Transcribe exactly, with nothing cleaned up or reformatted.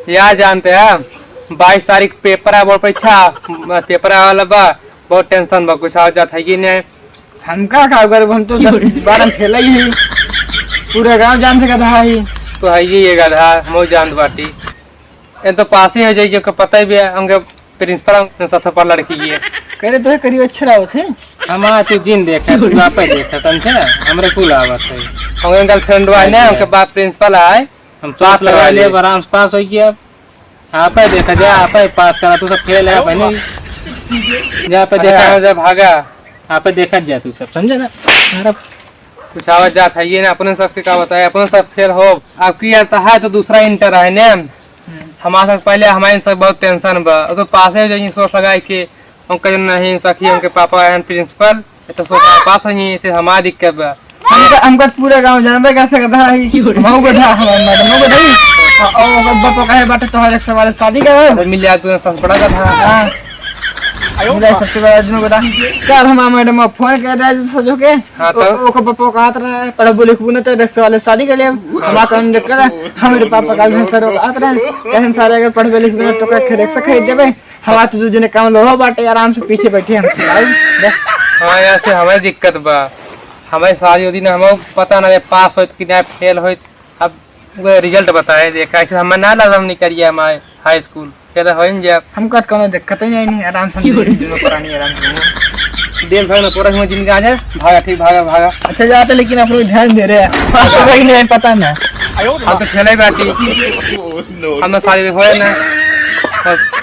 यार जानते हैं, बाईस तारीख पेपर है, बोर्ड परीक्षा, पेपर आवे वाला बा, बहुत टेंशन बा, कुछ आवत जात है कि नहीं? हमका का करब, हम तो दस बारह फेल ही। पूरा गांव जानत गधा ही। तो है ये, ये गधा, हम जानत बाटी। ये तो पास ही हो जाई, के पता ही भी है, हमके प्रिंसिपल हम साथ पर लड़की है। करे तो करीब अच्छे रहो थे। हम आ तू जिन देखे, तू आपे देखे, समझे? हमरे कुल आवत है। हमके गर्लफ्रेंड आए ने, हमके बाप प्रिंसिपल आए। हम पास चॉइस लगा लगा लिए। लिए, आराम से पास हो गया। अब आपे देखा जा, आपे पास करा, तू सब फेल है, आप है नहीं। जा पे देखा। अच्छा, जा भागा। आपे देखा जा तू सब, समझे ना? अरे कुछ आवत जात है ये ना, अपने सबके का बताए, अपने सब फेल हो। आपकी यार तो है तो दूसरा इंटर है ने। हमारे साथ पहले हमारे सब बहुत टेंशन बा, वो तो पास ही हो जाएगी सोच लगाए के। हम कहे, "नहीं सखी, हमके पापा हैं प्रिंसिपल, ये तो सोचा पास हो नहीं, इसे हमारा दिक्कत बा।" हमका, हमका पूरा गांव जानबे कर सकता है। मऊ गधा, हमार मैडम, मऊ गधा ही। आ, आ, ओकर बापा कहे, "बाटे तोहर एक सवाल शादी करे।" अरे मिल जा, तू सबसे बड़ा गधा। हाँ। मिला सबसे बड़ा दुनू गधा। कल हमार मैडम फोन कर रहा है सजो के। हाँ, तो? ओ-, ओकर बापा कहत रहे, "पढ़बू लिखबू ना तो एक सवाल शादी कर ले।" हमार काम देख कर, हमरे पापा का भी सर कहत रहे, "कहन सारे अगर पढ़बे लिखबे ना तो का खेत से खरीद देबे।" हमार तो दू जने काम लोहा बाटे, आराम से पीछे बैठे हम सब। हाँ, यहाँ से हमें दिक्कत बा। हमें शादी उदी ना, हमें पता ना है पास होइत कि ना फेल होइत। अब वो रिजल्ट बताए, देखा, ऐसे हमें ना लगा हम निकलिए हमारे हाई स्कूल, फेल हो ही जाए। हमका तो कोनो दिक्कत ही नहीं, नहीं, आराम से हम दोनों प्राणी आराम से घूमो। दिन भर में पूरा घूमो, जिनका आ जाए, भागा, ठीक, भागा, भागा। अच्छा जाते, लेकिन आप लोग ध्यान दे रहे हैं, पास हो गई नहीं, पता ना। हम तो फेल ही बाटी, हम तो शादी होए ना, बस।